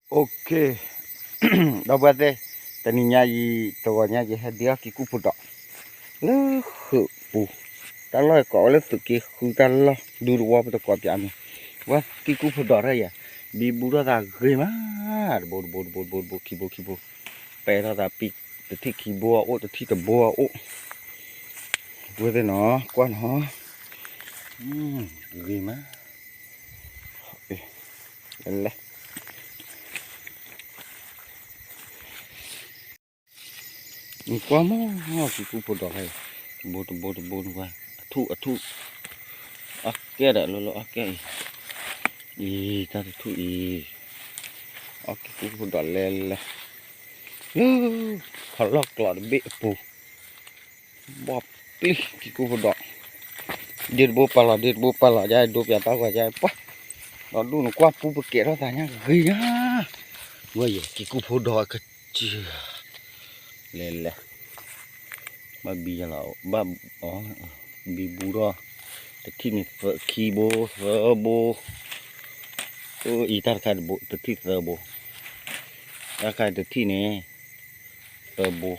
Okay, ဒီပုၢ်ဝဲၢ်သ့ၣ်, တနံၤညါအံၤ တဂီၤညါယဟဲဒ့အီၣ်ကံကူၣ်ဖိဒီး လၢဃုာ်ပူၤ, တၢ်လီၢ်ကိးဝဲလၢသုးက့ဃုတၢ်လီၢ် ဒူသဝီပတကိးပၠးန့ၣ်, ဝဲကံကူၣ်ဖိဒီးတၢ်ယၤ, ဘံဘူထီၣ်သးဂ့ၤမး, တဘိတဘိတဘိတဘိ ခံဘိခံဘိ, ပဲထီၣ်သးပံ တထံၣ်ခံဘိအအိၣ်, ဝဲသ့ၣ်နီၤ ကွၢ်နီၤ, ဂ့ၤမး, လဲၤ နကွၢ်မး, ကံကူၣ်ဖိဒီးဖဲအံၤ, တဘိတဘိတဘိနကွၢ်, အထူၣ်အထူၣ်, အီၣ်ကဲဒီးလၢလၢအီၣ်ကဲအံၤ, အံၤ တၢ်တထူၣ်အံၤ, အီၣ်ကံကူၣ်ဖိဒီးလဲၤလဲၤ, လၢ ဖီလီၢ်ကျိးတဘ့ၣ်အပူၤ, ဘီၣ်ပျံၤကံကူၣ်ဖိဒီး, ဒ့တဘိပာ်လီၤ ဒ့တဘိပာ်လီၤ ယဒိပၠးတၢ်ဂီၤယပှၢ်, ဒီးဒူၣ်နကွၢ်ပူပကဲထီၣ်သးညါဂ့ၤညါ, ဝဲယဲ ကံကူၣ်ဖိဒီးအကစၢ်, လဲၤလဲၤ, ဘၣ်ဘံယလီၤ ဘၣ်အီၤ, ဘံဘူထီၣ်, တထံၣ်န့ၣ်ခံဘိသၢဘိ, အံၤတၢ်တခါတဘိ တထံၣ်သၢဘိ, တၢ်တခါတထံၣ်န့ၣ် သၢဘိ,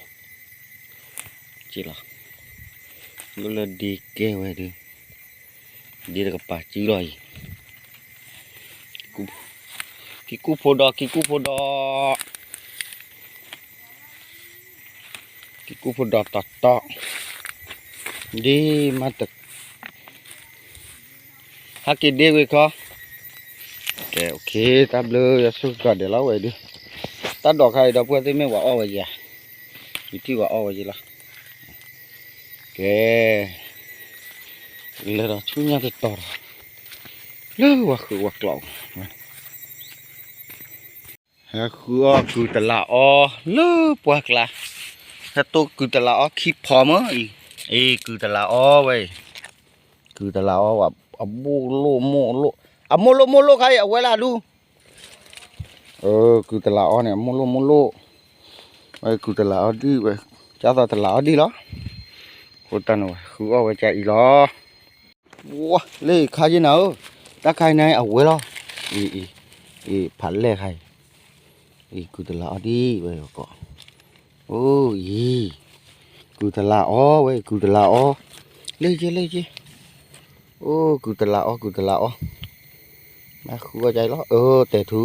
က့လီၤ, လၢလၢဒ့ကဲဝဲဒုး, ဒ့တကပၤစုလီၤအံၤ, ကံကူၣ်ဖိဒီး ကံကူၣ်ဖိဒီး ကံကူၣ်ဖိဒီးတီတီ, ဒ့မးတ, ဟဲက့ၤဒ့ဝံၤခီ, ကဲ okay တၢ်ဘျုး ယဆၢကတီၢ်ဒဲးလီၤဝဲဒုး, တၢ်ဒိးခါအံၤဒီပုၢ်ဝဲၢ်သ့ၣ်မ့ၢ်ဝဲအီၣ်ဝဲယၤ, ယထံၣ်ဝဲအီၣ်ဝဲယလီၤ, ကဲ, လဲၤဒီးဆူညါတတီၤဒီး, လၢဝဲဃုာ်ဝဲကျိး ဟဲဃုအီၣ်ကုၤတလးအီ လၢပှၢ်ကျါ, ဟဲတိၢ်ကုၤတလးအီခံဖီမ့ၢ်အံၤ, အံၤ ကုၤတလးအီဝဲအံၤ, ကုၤတလးအီဝဲ အမိၢ်လိၣ်မိၢ်လိၣ်, အမိၢ်လိၣ်မိၢ်လိၣ်ခါအံၤ အဝဲလၢဒူၣ်, အၢ ကုၤတလးအီန့ၣ် အမိၢ်လိၣ်မိၢ်လိၣ်, ဝဲကုၤတလးအီဒံၣ်ဝဲ, ကၢ်သိးတလးအီဒံၣ်လီၤ, အဃိတၢ်န့ၣ်ဝဲ ဃုအီၣ်ဝဲကၢ်အံၤလီၤ. ဝါ လၢခါယ့ၢ်နၤဧၢ, တၢ်ခါအံၤန့ၣ်အဝဲလီၤ, အံၤ အံၤ အံၤ ဖးလဲၢ်ခါအံၤ, အံၤ ကုၤတလးအီဒံၣ်ဝဲကီး, အိ အံၤ ကုၤတလးအီဝဲ ကုၤတလးအီ, လၢယ့ၢ် လၢယ့ၢ်, အိ ကုၤတလးအီ ကုၤတလးအီ, နဃုအီၣ်ကၢ်အံၤလီၤ အၢ တဲထူ,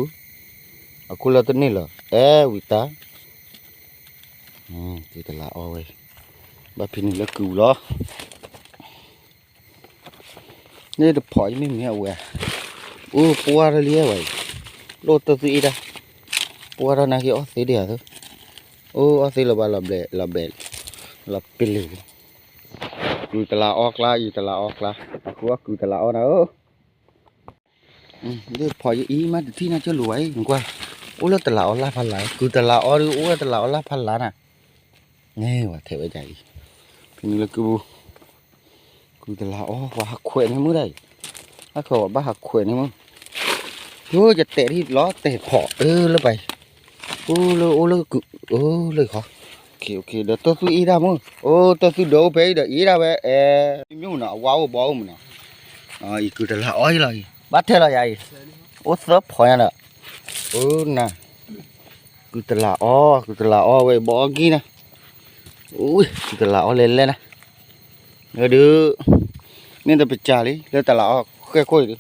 အခိၣ်လၢတန့ၢ်လၢၤ အဲ ဝံၤတၢ် ကုၤတလးအီဝဲ, ဘၣ်ဖဲန့ၣ်လၢကုၤလီၤ, န့ၣ်တဖီယမ့ၢ်မ့ၢ်အဝဲ, အိ ပှၢ်ထီၣ်လံဝဲအံၤ, လိၣ်တၢ်သူၣ်အ့ၣ်တၢ်, ပှၢ်ထီၣ်နာ်က့ၤအီၣ်သ့ဒံးဧါသၢ, အိ အီၣ်သ့လၢၤဘၣ်လီၤဘျဲး လီၤဘျဲး, လီၤပလ့ၤ, ကုၤတလးအီကျါအံၤ တလးအီကျါ, အဃုအီၣ်ကုၤတလးအီနၤဧၢ ဒ်ဖီယအံၤမးတထံၣ်နၤကၢၢ်လိာ်ဝဲအံၤ နကွၢ်, အိၣ်လၢတလးအီလၢ်ဖးလၢ်, ကုၤတလးအီဒုး အိၣ်ဝဲတလးအီလၢ်ဖးလၢ်နၤ, န့ၣ်ဝဲထဲဝဲဒၣ်အံၤ, ဖဲန့ၣ်လၢကုၤ, ကုၤတလးအီ ပှၤဟးခွဲးန့ၢ်မုၢ်ဒၣ်အံၤ, ဟးခွဲးပှၤဘၣ်ဟးခွဲးန့ၢ်မုၢ်, ယိယတဲာ်ထံၣ်လီၤတဲာ်ဖီး အၢ လၢပှၤအံၤ, အိၣ်လၢအိၣ်လၢကုၤ, အိၣ်လၢခီ, ဒီးတၢ်သူၣ်အ့ၣ်ဒၣ်မုၢ်, အိၣ်တၢ်သူၣ်ဒၢအိၣ်ဖဲအံၤဒီးအ့ၣ်ဒၣ်ဝဲ, အဲ, မ့ၢ်မနုၤ အဝါအိၣ်ဘီအိၣ်မနုၤ, အံၤကုၤတလးအီအံၤလီၤအံၤ ဘၣ်ထဲလီၤယၤအံၤ, အိၣ်သၢဖီညါဒီး, အိၣ်နၤ, ကုၤတလးအီ ကုၤတလးအီဝဲ ဘီအီၣ်ကံၢ်နၤ, အိၣ် ကုၤတလးအီလဲၤလဲၤနၤ, ဒုး, န့ၣ်တပစၢ်လံ လၢတလးအီဃဲၢ်ခိၣ်အံၤဒုး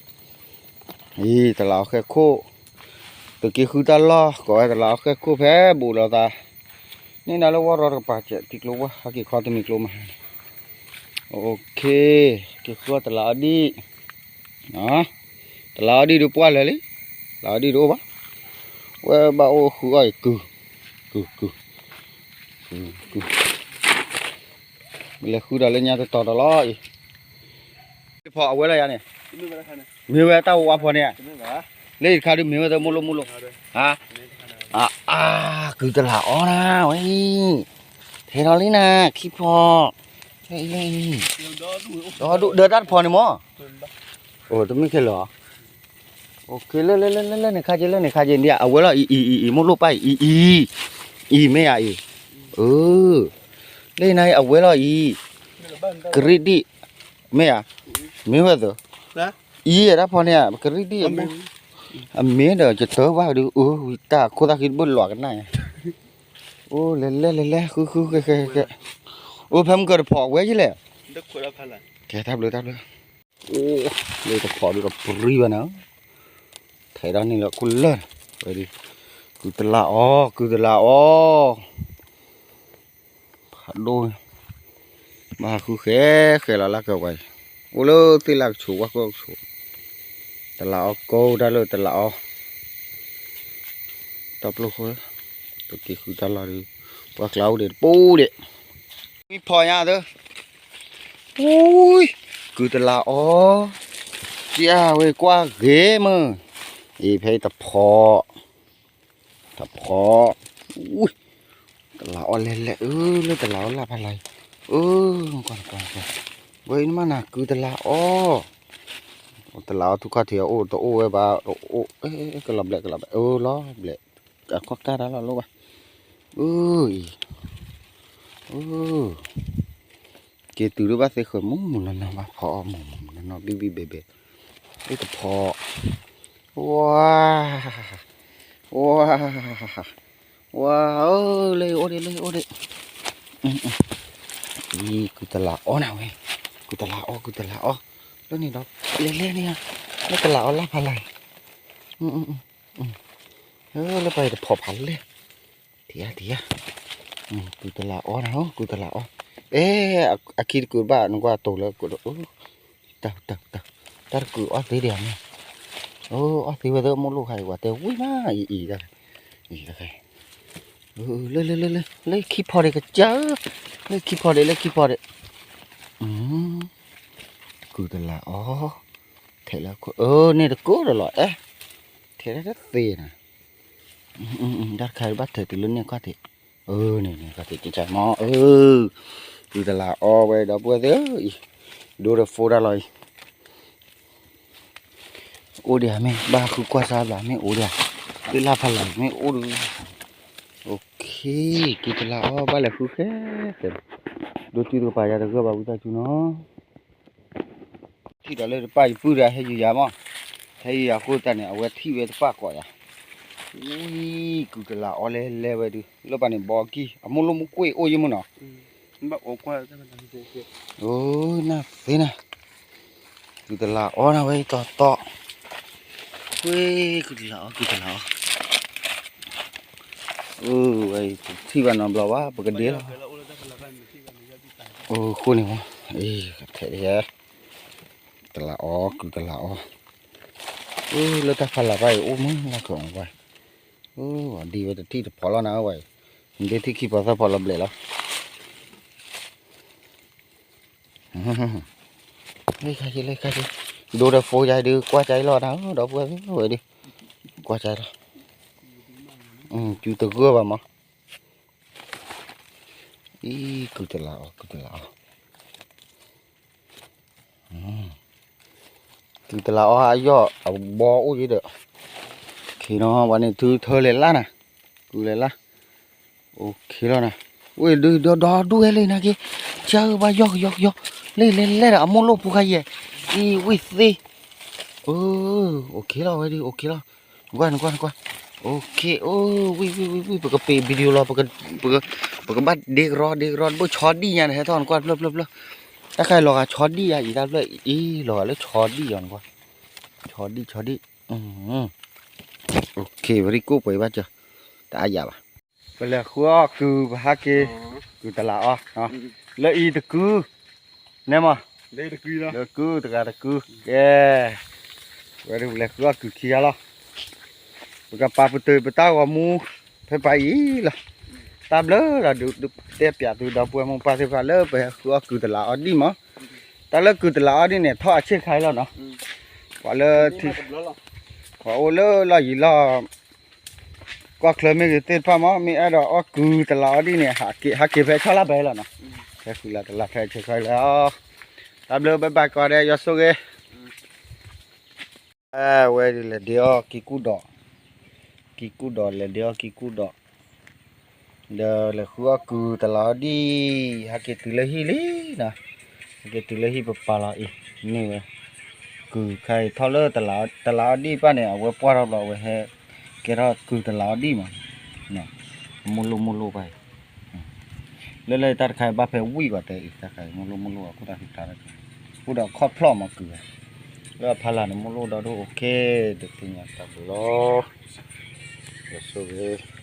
အံၤ တလးအီဃဲၢ်ခိၣ်, သုးက့ဃုတၢ်လီၢ် ကိးဝဲတလးအီဃဲၢ်ခိၣ်ဖဲဘူးလိာ်သး, န့ၣ်နၤလၢဝီရီတကပၤစဲး ထံကျိဝၢ် ဟဲက့ၤခီတမံၤကျိမး, အိၣ်ခ့, က့ၤဃုအီၣ်တလးအီဒံၣ်, တလးအီဒံၣ်ဒုးပှၢ်လၢာ်လံ, တလးအီဒံၣ်တအိၣ်ဘၣ်, ဝဲဘၣ်အိၣ်ဃုအီၣ်အံၤကုၤ, ကုၤ, ကုၤ, ကုၤ လဲၤဃုဒီးလၢညါတတီၤဒီးလီၤအံၤ, ဖီအဝဲလီၤယၤန့ၣ်, မ့ၢ်ဝဲတၢ်ဝါဖီန့ၣ်, လၢယတခါဒုးမ့ၢ်ဝဲသမိၢ်လိၣ်မိၢ်လိၣ်, အါ, ကုၤတလးအီနၤဝဲအံၤ, ထဲထီၣ်လံနၤ ခံဖီ, လၢအံၤ, ဒီးဒုးဒီးတၢ်တဖီန့ၣ်မ့ၢ်, အိၣ်တမ့ၢ်ခဲလၢာ်, အိၣ်ခ့ လၢ လၢ လၢ လၢန့ၣ်ခါက့ၤ လၢန့ၣ်ခါက့ၤ ဒ်အဝဲလီၤအံၤ အံၤ အံၤ အံၤ မိၢ်လိၣ်ပၢ်အံၤ အံၤ အံၤ အံၤ မ့ၢ်ယၤအံၤ, အၢ, လၢနၤအံၤအဝဲလီၤအံၤ, ကရံၣ်ဒံၣ်, မ့ၢ်ဧါ, မ့ၢ်ဝဲသၢ, အံၤ တၢ်ဖီန့ၣ် ကရံၣ်ဒံၣ်အမိၢ်, အမ့ၢ်ဒီးယတၢ်ဘၣ်ဒုး အၢ ဝံၤတၢ်ခိၣ်သၣ်ဃံတဘၣ်လွးကနၣ်ညါ, အိၣ်လဲၤလဲၤလဲၤလဲၤ ဃုဃုဃဲဃဲဃဲဃဲ, အိၣ်ဖဲမုၢ်ကဒီးတဖိးဝဲယလဲၣ်, ကဲတၢ်ဘျုးတၢ်ဘျုး, အိၣ်လၢတဖိးဒုးဒီးပရံဘၣ်န့ၣ်, ထဲးဒီးန့ၣ်လၢခိၣ်လၢၢ်, ဝဲဒုး, ကုၢ်တလးအီ ကုၢ်တလးအီ ဖးဒိၣ်, ဘၣ်ဟးဃုဃဲဃဲလီၤလၢကဝဲအံၤ, အိၣ်လၢသ့ၣ်လၢကဆိးဝဲခိၣ်ကဆိး, တလးအီကိးတၢ်လၢတလးအီ, တၢ်ပျိၢ်ဃိ, တက့ၤဃုတၢ်လီၢ်ဒုး, ပှၤကျါအိၣ်ဒံးတပူၤဒံး, ဝံဖီညါသၢ, အူ, ကုၢ်တလးအီ, ကဝဲကွၢ်ဂ့ၤမုၢ်, အံၤဖဲတဖိး တဖိး, တလးအီလဲၤလဲၤ အၢ လၢတလးအီလၢ်ဖးလၢ်အံၤ, အၢ ကွၢ်ကွၢ်ကွၢ်, ဝဲအံၤနမ့ၢ်နၤ ကုၢ်တလးအီ, တလးအီထူခီၣ်ထံးအအိၣ်တအိၣ်ဝဲဘၣ်, အိၣ်, ကလီၤဘျဲးကလီၤဘျဲး အၢ လီၤဘျဲး, အခီၣ်ကၢ်တၢ်လီၤလိၣ်ဘၣ်, အၢ အံၤ, အၢ က့ၤတုၤဒုးဘၣ်သ့ဃၢၤမူးမူးနီၢ်နီၢ်ဘၣ်ဖီအီၣ်မူးမူးနီၢ်နီၢ်ဘံၣ်ဘံၣ်ဘဲဘဲ, လၢတဖီ, ဝါ, ဝါ, ဝါဧၢ, လၢအိၣ်ဒံး လၢအိၣ်ဒံး, အံၤ ကုၢ်တလးအီနၤဝဲ, ကုၢ်တလးအီ ကုၢ်တလးအီ, လၢန့ၣ်ဒီး လဲၤလဲၤန့ၣ်ဧါ, လၢတလးအီလၢ်ဖးလၢ်, လၢပှၤတဖီဖးလဲၣ်, ထံၣ်ဧါထံၣ်ဧါ, ကုၢ်တလးအီနၤဧၢ ကုၢ်တလးအီ, အဲ အခံတကုာ်ဘၣ် နကွၢ်တိၤလၢကဒီး, တၢ်တၢ်တၢ်, တၢ်တကုာ်အီၣ်သ့ဒံးဧါမ့ၢ်, အီၣ်သ့ဝဲသ့ၣ်မိၢ်လိၣ်ခါအံၤ ပှၤတဲဝံၤမး အံၤအံၤတၢ်, အံၤတခါ, လၢလၢလၢလၢ လၢခံဖီဒံးကစၢ်, လၢခံဖီဒံး လၢခံဖီဒံး, ကုၢ်တလးအီ, ထဲးလၢခိၣ် အၢ န့ၣ်တကိးဒီးလီၤ အဲ ထဲးတၢ်တသ့နၤ, တၢ်တခါဘၣ်ထဲးတုၤလၢန့ၣ်ခီၣ်ထံး, အၢ န့ၣ်န့ၣ်ခီၣ်ထံးကစၢ်မ့ၢ် အၢ ကုၢ်တလးအီဝဲဒီပုၢ်ဝဲၢ်သ့ၣ်ဧၢ, ဒိဒီးဖိတၢ်လီၤအံၤ, အိၣ်ဒံးဧါမ့ၢ် ဘၣ်ဃုကွၢ်စၢ်ဘျး မ့ၢ်အိၣ်ဒံးဧါ, သ့ၣ်လၢ်ဖးလၢ်မ့ၢ်အိၣ်ဒံး, အိၣ်ခ့, ကုၢ်တလးအီ ဘၣ်လဲၤဃုဃဲဃဲ, ဒိတုၤတကပၤယၤတဂၢၢ်ဘၣ်ဝံသးစူၤနီၤ ထံၣ်ဒီးလၢတပၣ်ယပုၢ်တဂၤဟဲယုာ်ယၤမး, ဟဲယုာ်ယၤအဃိသတးန့ၣ် အဝဲထံၣ်ဝဲတပၣ်ကိးယၤ, ဝံ ကုၢ်တလးအီလဲၤလဲၤဝဲဒုး လၢပှၤန့ၣ်ဘီကံၢ် အမိၢ်လိၣ်မူကွ့ၢ်အိၣ်ယံမုၢ်နီၤ, အိၣ်နၢ်သ့နၤ, ကုၢ်တလးအီနၤဝဲတီတီ, ဝံ ကုၢ်တလးအီ ကုၢ်တလးအီ, အိၣ်ဝဲထံၣ်ဘၣ်နီတဘျီဘၣ် ပကဒ့လီၤ, အိၣ်ဃိန့ၣ်မး, ထဲးဒံး တလးအီ ကုၢ်တလးအီ, လၢတၢ်ဖးလၢ်ဘၣ်အံၤ အိၣ်မုၢ်လၢ်ခိၣ်ဝဲ, ဒ်ဝဲတထံၣ်တဖီလီၤနၤဝဲ, ဒ့ထံၣ်ခံဖီသၢဖီလီၤဘျဲးလီၤ, လၢခါဆ့ လၢခါဆ့, ဒိဒီးဖိယၤဒုး ကွၢ်ကၢအံၤလီၤနၤ ဒီပုၢ်ဝဲၢ်သ့ၣ်ဝဲဒုး, ကွၢ်ကၢအံၤလီၤ, စူၤတဂၢၢ်ဘၣ်မး, အံၤ ကုၢ်တလးအီ ကုၢ်တလးအီ ကုၢ်တလးအီ အယီၢ်အဘီအိၣ်ယံၤဒီး, ခ့နီၤ ပှၤန့ၣ်ထုထၢလဲၤလၢ်နၤ, ကုၢ်လဲၤလၢ်, အိၣ်ခ့လီၤနၤ, ဝ့ၢ်ဒုးဒီဒီဒူၣ်ဝဲလံနၤက့, ကၢဘၣ်ယီၢ်ကယီကယီ, လၢလဲၤလဲၤဒီးအမိၢ်လိၣ်ဖိခါယဲၢ်, အံၤဝ့ၢ်သ့, အိၣ်ခ့လီၤဝဲဒုး အိၣ်ခ့လီၤ, နကွၢ်နကွၢ်နကွၢ်, အိၣ်ခ့ အိၣ်ဝံၣ်ဝံၣ်ဝံၣ်ဝံၣ် ပကပ့ၤ video လီၤ, ပကဘၣ်ဒ့ကရီဒ့ကရီ တဘၣ်ဆီဒံၣ်ညါန့ၣ် ဟဲထီၣ်နကွၢ်တဖျၢၣ်ဖျၢၣ်ဖျၢၣ်, တၢ်ခါအံၤလီၤဂာ်ဆီဒံၣ်ယါအံၤ တၢ်ဖျၢၣ်အံၤလီၤဂာ်လၢဆီဒံၣ်ယါနကွၢ်, ဆီဒံၣ်ဆီဒံၣ်, အိၣ်ခ့ very good ပှဲၤဘၣ်စၢၤ, တအါယၤဘၣ်, ပလဲၤဃုအီၣ်ကုၢ်ပဟဲက့ၤ, ကုၢ်တလးအီ, လၢအံၤတကုၢ်, နဲမး, လၢကုၢ်တဂၤတကုၢ်, ကဲ, ဝဲဒၣ်ပလဲၤဃုအီၣ်ကုၢ်ခံဂၤလီၤ, ပကပာ်ပတုာ်ပတၢ်ဂီၤမူ ဖဲပှၤအံၤလီၤ, တၢ်ဘျုးလီၤဒုး တဲပၠးသုဒီပုၢ်ဝဲၢ်မိၢ်ပၢ်သ့ၣ်တဖၣ်လၢပဟဲဃုအီၣ်ကုၢ်တလးအီဒံၣ်မး, တၢ်လၢကုၢ်တလးအီဒံၣ်န့ၣ် ထီၣ်အဆ့ၣ်ခါအံၤလီၤနီၤ, ပှၤလၢ ပှၤအိၣ်လၢလီၢ်ယံၤလီၢ် ကီၢ်ချၢမ့ၢ်ဂ့ၤသ့ၣ်တဖၣ်မး မ့ၢ်အဲၣ်ဒိးအီၣ်ကုၢ်တလးအီဒံၣ်န့ၣ် ဟးက့ၤဖဲဆီလါဘဲလီၤနီၤ, ဖဲဃုလါတလါဖဲဆဲးခီလီၤ, တၢ်ဘျုး bye bye ကိးဂၤဒဲး ယွၤဆိၣ်ဂ့ၤ, ဝဲဒ်လဲၤဒ့အီၣ်ကံကူၣ်ဒီး, ကံကူၣ်ဒီး လဲၤဒ့အီၣ်ကံကူၣ်ဒီး, ဒီးလဲၤဃုအီၣ်ကုၢ်တလးအီဒံၣ်, ဟဲက့ၤတုၤလၢဟံၣ်လံနီၤ, ဟဲက့ၤတုၤလၢဟံၣ်ပပာ်လီၤအံၤ, န့ၢ်ဝဲ, က ကုၢ်ခါအံၤထီၣ်လၢ တလးအီဒံၣ်ပၢ်န့ၣ် အဝဲပှၢ်ထီၣ်ဘျီ အဝဲဟဲကဲထီၣ်ကုၢ်တလးအီဒံၣ်မး, မိၢ်လိၣ်မိၢ်လိၣ်ပၢ်အံၤ, လၢလၢတၢ်တခါအံၤဘၣ်ဖဲဝံၣ်ကွၢ်တဲအံၤ တၢ်တခါအံၤ မိၢ်လိၣ်မိၢ်လိၣ်အခိၣ်တၢ်ဖံးဖျါတခါ, အိၣ်ဒီးခီၣ်ဖျီၣ်မၤကုၢ်ဝဲ, လၢအဖီလာ်န့ၣ် မိၢ်လိၣ်ဒီဒိၣ် okay တသ့ၣ်ညါတၢ်ဘျုးလီၤ, လီၤဆိၣ်ဂ့ၤ